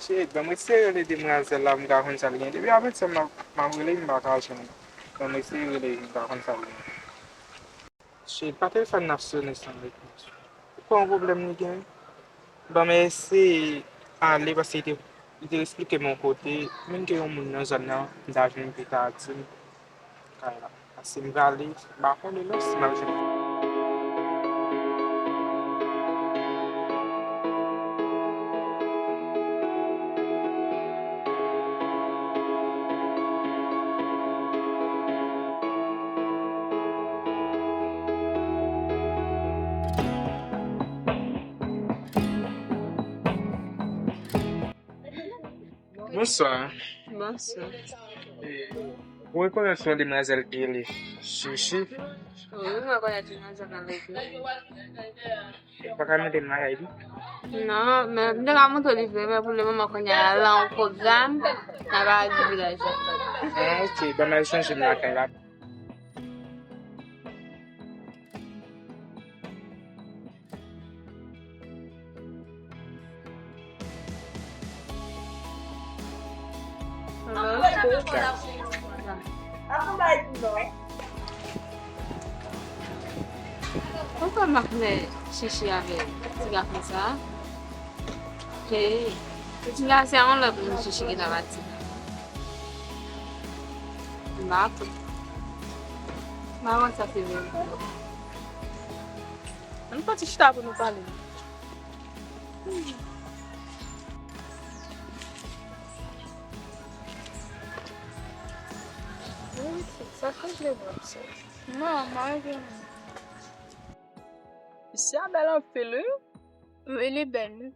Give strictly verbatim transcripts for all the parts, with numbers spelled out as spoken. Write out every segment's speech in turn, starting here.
Shit, ban m eseye rele demwazèl la, m ka konn sa l gen. Depi avètè m ap, m ap rele, m pa ka jwenn. Ban m eseye rele, m ka konn sa l gen. Shit, pa telefòn nan ap sonnen san repons. Ou kwè yon pwoblèm li gen? Ban m eseye ale, paske li te, li te eksplike m yon kote. Menm ke yon moun nan zòn nan, m ta jwenn, li ta di m. Kay la. Paske m prale, m pa konnen non si m ap jwenn. Bonswa. Bonswa. Ou rekonèt yon demwazèl ki rele Chichi? Wi, mwen rekonèt demwazèl nan legliz. Ou pa ka montre m lakay li? Non, men m te ka montre li vre, men pou le moman kounye a, l nan yon pwogram, n ap al di vilaj la. Ah, ok, ban m al chanje m lakay la. Poukò m ap fè chichi avè ti gason sa? Hey, ti la se yon lòt moun chichi ki ta pati. M pa konn. M pa konn sa se vre. Ann pran ti chita pou nou pale. Wi, sa chanje bon sa. Non, m pa gen. Isi a bèl anpil, wi. Wi, li bèl, wi.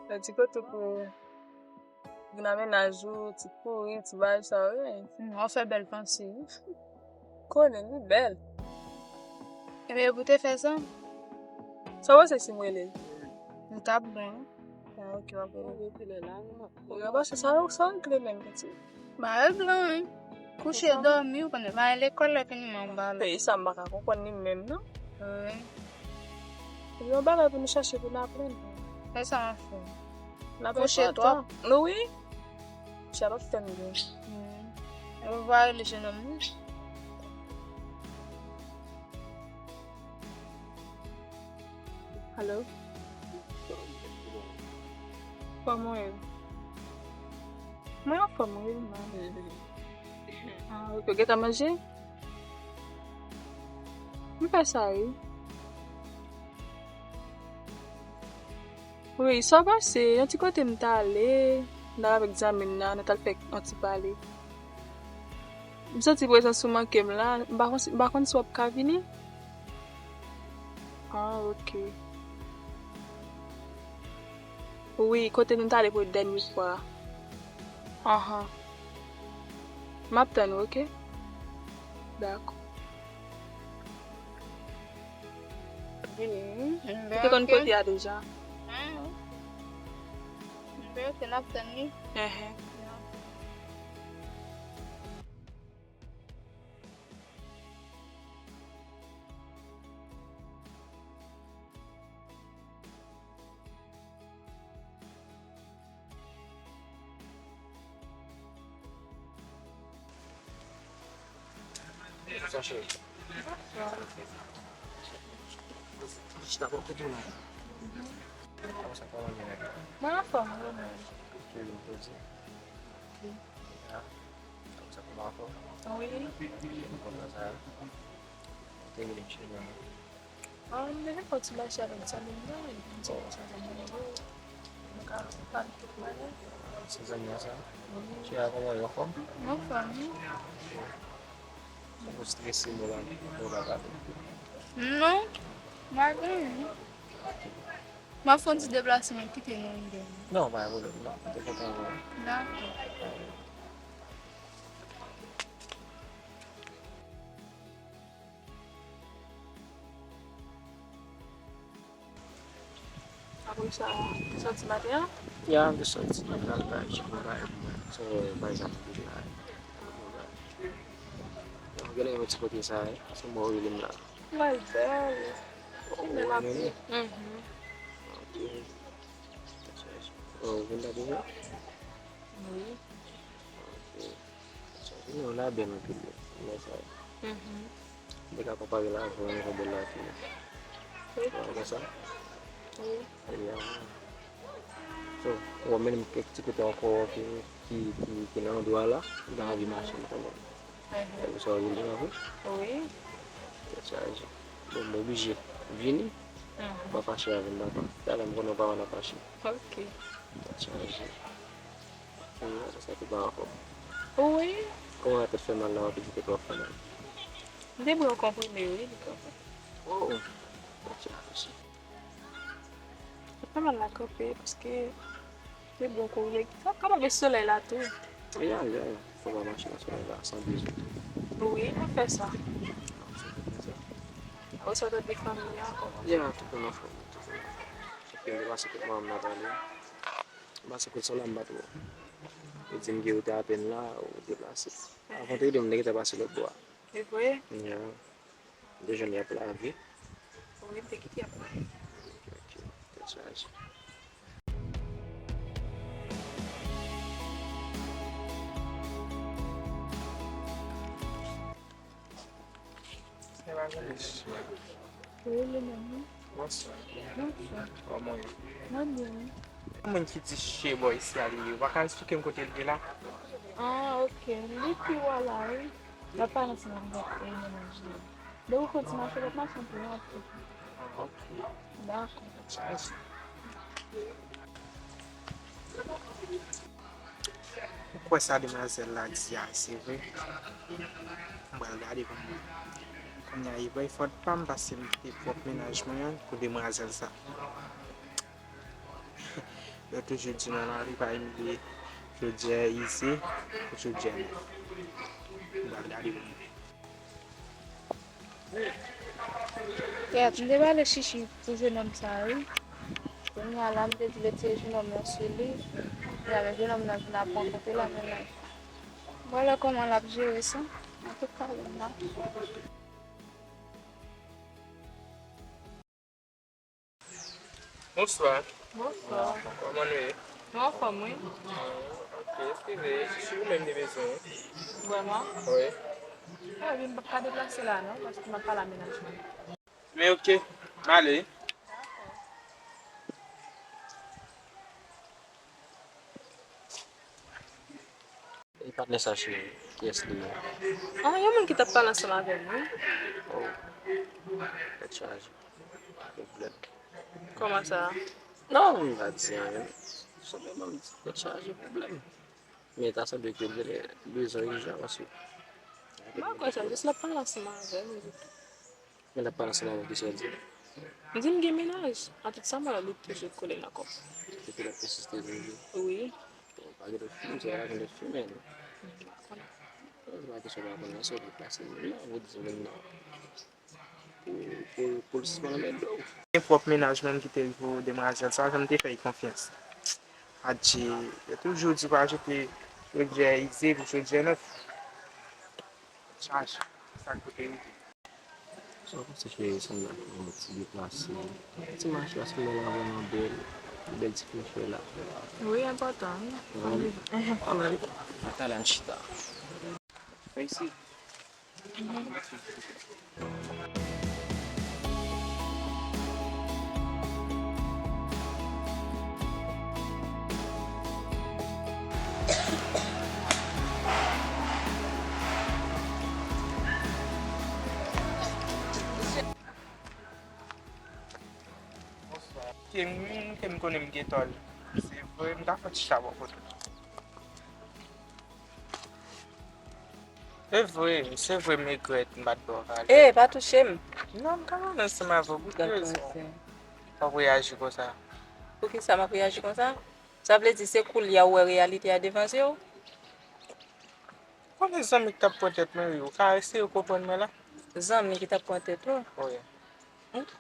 Nan ti kote pou vin a mennaj ou, ti kouri, ti bagay sa yo, wi. Hmm, w ap fè bèl panse, wi. Konnen li bèl. Ebyen, pou te fè sa? Sa w panse si m rele l? Li t ap bon. Ah, ok, w ap rele l. Wi, w ap pase sa, sa w regle menm, pitit. Ba, l blan, wi. Kouche, dòmi, ou konnen, pa lekòl lè fini, men ou ba l. Peyi sa, m pa ka konprann li menm, non. Wi. Yon bagay pou nou chache pou n aprann. Fè sa anfen. N ap kouche twòp. Nou wi. Chalòt fè m byen. Hmm. Ou va rele jenòm nan. Alo? Kòman w ye? Mwen anfòm wi, man. Ah, ok, ou gentan manje? M fè sa wi. Wi, sa pase, yon ti kote m t ale, m t al avèk zanmi m nan, nou t al fè yon ti pale. M santi prezans ou manke m la, m pa konn si, m pa konn si w ap ka vini. Ah, ok. Wi, kote nou t ale pou dènye fwa. Anhan. M ap tann ou, ok? Dakò. Vini, wi. Ou te konn kote a deja. Enben, ok, n ap tann li. Enhen. Mwen anfòm, wi, mwen. Wi. Te rele m cheri. Ah, m te fè yon ti mache avèk zanmi m nan, epi m di m sa zanmi m yo. M ka pale tout bagay. Se zanmi an sa? Wi. Cheri a, kòman w ye, anfòm? Anfòm, wi. Ou strese, mwen la, mwen pa pale. Non, m pa gen anyen. M ap fè yon ti deplase, mwen kite nou yon. Non, pa gen pwoblèm, non. M te kontan wè w. Dakò. Apre sa, ou te sòti maten an? Ya, m te sòti, m al bay Chico bagay pou mwen. Se yon bagay sa m te la. Genlè yon ti kote sa, se mwen ou rele m la. Bagay bèl. Ou renmen li? Mhm. Ok. Ou vin la deja? Wi. Ok. Sa, jounen w la bèl anpil wi. Lè sa yo. Mhm. Ou te ka konpare l avè yon jan bèl la fini. Wi. Ou wè sa? Wi. Ebyen, so, ou wè menm kèk ti kote ankò ki, ki, ki, ki nan andwa la, ou ta anvi mache l kanmenm. Mhm. Lè sa w vin la vre? Wi. Tèt chaje. Bon, m oblije vini. Mhm. M pa fache avè m, dakò? Talè m konnen w pa wè n ap mache. Ok. Tèt chaje. Wi, sa te pa ankò. Wi. Kòman tèt fè mal la, w ap di tèt w ap fè mal? M te pran konprime, wi, li konprann. Oh, tèt chaje. Tèt fè mal la kanpe, paske te bon koze. Sa kòman gen solèy la tou? Ya, ya, ya. Fò pa mache nan solèy la, san bezwen. Wi, nou fè sa. Ou sot de fanmi an, kòman? Ya, tout moun anfòm, tout moun anfòm. Sòf ke m te pase kot manman m nan talè. M pase kot Solanm, m pa t wè w. Yo di m ke ou te apèn la, ou deplase. Avan w te rele m, nèg yo ta pase lòt bò a. Se vre? Ya. De jèn y ap lave. Wi, m te kite y ap lave. Ok, ok. Tèt chaje. Wi, li menm, wi. Bonswa. Bonswa. Kòman w ye? Mwen byen, wi. Yon moun ki di Che bò isi a li ye, ou pa ka esplike m kote l ye la? Ah, ok. Li pi wo la, wi. L ap pale ansanm avèk, eh, mennaj li. Depi w konn ti mache, l ap mache anpil, anpil. Ah, ok. Dakò. Ou kwè sa demwazèl la di a, se vre? M pral gade pou m wè. Kounye a, e bòyfòd pa m, paske m kite pwòp mennaj mwen an pou demwazèl sa. Yo toujou di nan lari pa imilye chodyè ize pou chodyè nèf. M pral gade pou m wè. Kèt, m te pale chichi pou jennonm sa a, wi. Kounye a la, m te di l retire jennonm nan sou li. Kounye a, men jennonm nan vin ap rankontre l ak mennaj. M pral wè kòman l ap jere sa. An tou ka, lè m la. Bonswa. Bonswa. Kòman nou ye? Nou anfòm, wi. Ok, eskize, se ou menm li bezwen, wi. Vrèman? Wi. Wi, m p ap ka deplase la, non, paske m ap pale a mennaj mwen. Men ok, m ale. E patnè sa, cheri, kiyès li ye? Ah, yon moun ki t ap pale ansanm avè m, wi. Oh, tèt chaje. Pwoblèm. Kòman sa? Non, m pa di anyen. Sèlman m di tèt chaje, pwoblèm. Men ta sanble ke l genlè bezwen ijan, paske... Mwen kwè sa, jis l ap pale ansanm avè m, e tou. Men l ap pale ansanm avè w, kisa l di? Li di m gen mennaj. An tout sa m wè, li toujou kole nan kò m. Epi l ap ensiste toujou? Wi. Bon, pa gen lòt fi, se pa gen lòt fi, men... M pa konnen. Se pa kesyon pa konnen, se ou ki plase moun nan, ou di moun nan pou, pou, pou l sispann anmède w. Gen pwòp mennaj mwen ki te rive demwazèl sa, jan m te fè l konfyans. Adje, yo toujou di pa jete chodyè ize pou chodyè nèf. Chaje, se sa k pou te rive. Sa w panse, cheri, sanble ak yon ti deplase? Ti mache la sanble la vrèman bèl. Bèl ti flè la. Wi, enpòtan, wi. Wi. Ann ale. Ann ale. Ann ale, ann chita. Mèsi. Ke m, ke m konnen m gen tò l. Se vre, m ta fè ti chita bò kote w. Se vre, se vre, m regrèt m pa t ba w valè. Ey, pa touche m. Non, m ka pale ansanm avè w. Pou ki rezon w ap reyaji konsa? Poukisa m ap reyaji konsa? Sa vle di se koulye a ou wè reyalite a devan zye w? Konnen zanmi k t ap pran tèt mwen, wi. Ou ka eseye konprann mwen la? Zanmi ki t ap pran tèt ou? Wi. Hmm?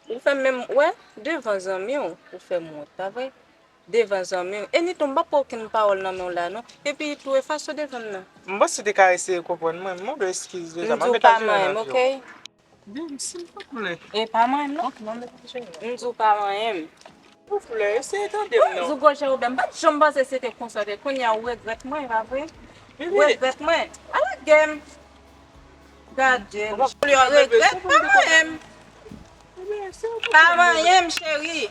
Ou fè m menm, wè, devan zanmi w, ou fè m wont, pa vre? Devan zanmi w. Eniton, m p ap pran okenn pawòl nan men w la, non. Epi tou, efase w devan m nan. M panse w te ka eseye konprann mwen. M mande w eskiz deja. M di w pa manyen m, oke? Byen, silvouplè. E pa manyen m, non. M di w pa manyen m. Souflè, eseye tande m non. Zougo Jerobè, m pa t janm panse se te konsa te. Kounye a ou regrèt mwen, pa vre? Ou Bebe, regrèt mwen. Ala gèm. Gade, ou regrèt pa manyen m. bebe, se yon Pa manyen m, cheri.